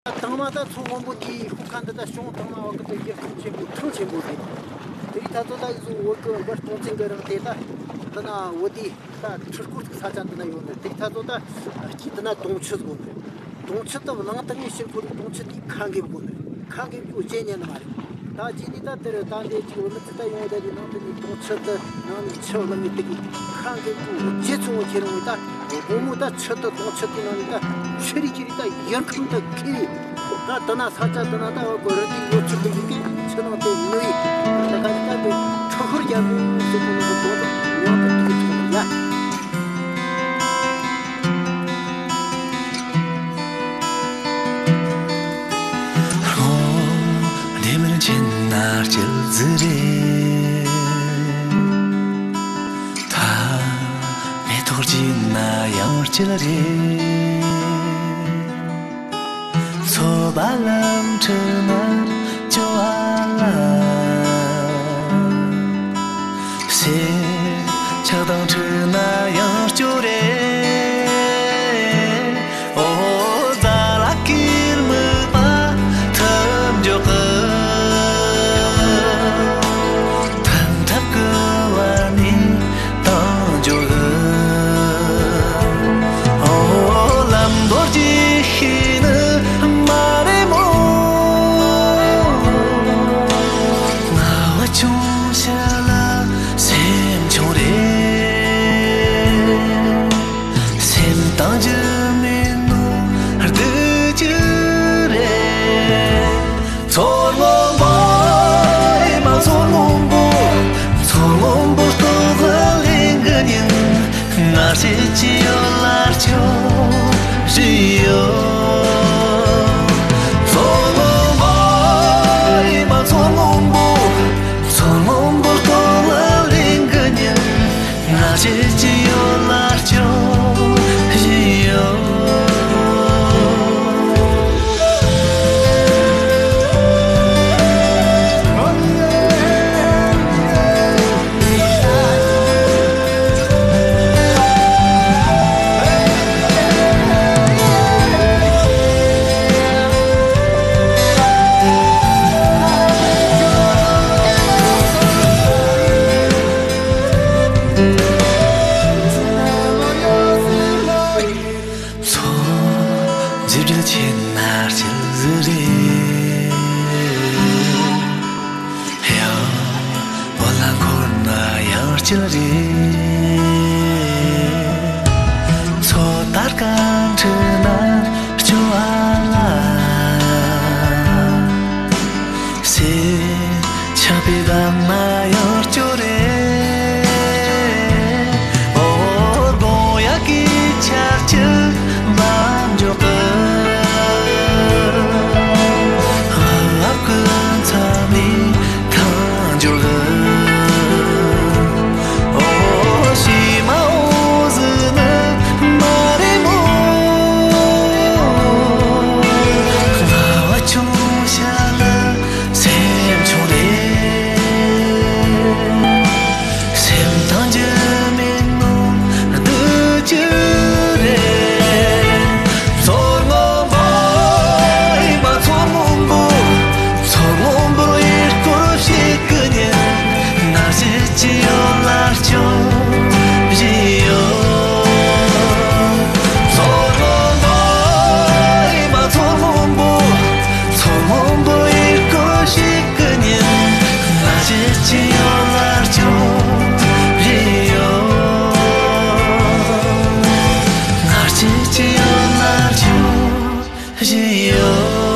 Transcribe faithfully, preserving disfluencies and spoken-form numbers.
དང་མ་ད་མཚོ་སྔོན་པོ་འདིའི་ཤོག་ཁ་འདི་ད་བྱུང་དང་མ་བ་གི་ད་རྒྱལ་ཁམས་ཆེན་པོ་ཐང་ཆེན་པོ་རེད། དེ་རིང་ད་ཚོ་ད་འུ་ཚོ་བོད་གི་མགར་སྟོང་བཙན་གི་རིང་དེ་ད་འདི་ན་བོད་དེ་ད་ཁྲི་སྐོར་ས་ཆ་འདི་ན་ཡོད་ནི། དེ་རིང་ད་ཚོ་ད་སྐྱིད་འདི་ན་དུང་ཆུ་དགོ་ནི། དུང་ཆུ་ད་བླངས་དང་ངས་ཕྱིར་འཁོར་དུང་ཆུ་དེ་ཁ་འགེབས་དགོ་ནི། ཁ་འགེབས་རྒྱུ་བྱེད་ཉན་ནི་མ་རེད། ད་རྗེས་ནས་ད་དེར་ད་འདི་ཅིག་བུད་མེད་ཚོ་ད་ཡོང་བ་ད་དེ་ནང་དུ་ནས་དུང་ཆུ་དེ་ནང་ནས་ཆུ་བླངས་ནས་དེ་གི་ཁ་འགེབས་རྒྱུ་རྗེས་ཚོ་ཁྱེད་རང་ད་དགོང་མོ་ད་ཆུ་དེ་དུང་ཆུ་དེ་ནང་ནས་ད་ཆུ་རིགས་ཀྱི་རིགས་ད་ཡར་ཁམས་ད་ཁེ་ད་དེ་ན་ས་ཆ་དེ་ན་ད་གོ་རི་དེ་ཡོད་ཆུ་དེ་གི་ཆུ་ནང་དེ་ནུ་ཡི་ད་ག་ད་དེ་ཁྲི་ཤོར་རྒྱལ་པོ་ཟེར་གི་ནང་དུ་དོ་དོ་ཡང་དུ་དེ་གི་ཡ། ལྷོ་འདི་མིན་ཆེན་ན་སྐྱིད་ཟིག་རེད། ད་མེ་ཏོག་སྐྱིད་ན་ཡང་སྐྱིད་རེད། མཚོ་བ་ལམ་ཁྲིད་ན་སྐྱོ་བ་ལ། སེམས་ཆགས་སྡང་ཁྲིད་ན་ཡང་སྐྱོ་རེད། ཨོ་ཛ་ལ་ཀིར་མིག་པ་ཐུབ་འཇོག་གི། ཐམ་ཐབས་ཀྱི་བར་ནས་བཏང་འཇོག་གི། ཨོ་ལམ་མདོར་གྱིས་ཤེས་ནི་མ་རེད་མོ། ང་བ་ཆུང་ཤ་ལ་སེམས་ཆུང་རེད། སེམས་བཏང་རྒྱུ་མེད་ནོ་སྡུག་ཅིག་རེད། མཚོ་སྔོན་པོ་ཨེ་མ་མཚོ་སྔོན་པོ། མཚོ་སྔོན་པོ་སྟོད་ལ་ལེན་གི་ཉིན། ང་ཚོས་ཅི་ཡོད་ལ་སྐྱོ་བཞིན་ཡོད། མཚོ་སྔོན་པོ་ཨེ་མ་མཚོ་སྔོན་པོ། མཚོ་སྔོན་པོ་སྟོད་ལ་ལེན་གི་ཉིན། ང་ཚོས་ཅི་ཡོད་ལ་སྐྱོ་བཞིན་ཡོད། མཚོ་འཇིབ་རྒྱུ་ཆེ་ན་སྐྱིད་ཟིག་རེད། ཡང་བོད་ལ་འཁོར་ན་ཡང་སྐྱིད་རེད། མཚོ་དར་གང་ཁྲིད་ན་སྐྱོ་བ་ལ། སེམས་ཆགས་པའི་གདམས་ན་ཡང་སྐྱོ་རེད། ཨོ་དགོང་ཡག་གི་ཆར་ཆུ་འབབ་འཇོག་གི། ཨ་ལབ་ཀུན་ཚ་ནི་ཐང་འཇོག་གི། ཨོ་ཤི་མ་འོ་ཟི་ནི་མ་རེད་མོ། ང་བ་ཆུང་ཤ་ལ་སེམས་ཆུང་རེད། སེམས་བཏང་རྒྱུ་མེད་ནོ་སྡུག་ཅིག་རེད། མཚོ་སྔོན་པོ་ཨེ་མ་མཚོ་སྔོན་པོ། མཚོ་སྔོན་པོར་ཡུལ་སྐོར་བྱེད་ཀྱི་ཉིན། ང་ཚོས་ཅི་ཡོད་ལ་སྐྱོ་བཞིན་ཡོད། མཚོ་སྔོན་པོ་ཨེ་མ་མཚོ་སྔོན་པོ། མཚོ་སྔོན་པོར་ཡུལ་སྐོར་བྱེད་ཀྱི་ཉིན། ང་ཚོས་ཅི་ཡོད་ལ་སྐྱོ་བཞིན་ཡོད། ང་ཚོས་ཅི་ཡོད་ལ་སྐྱོ་བཞིན་ཡོད།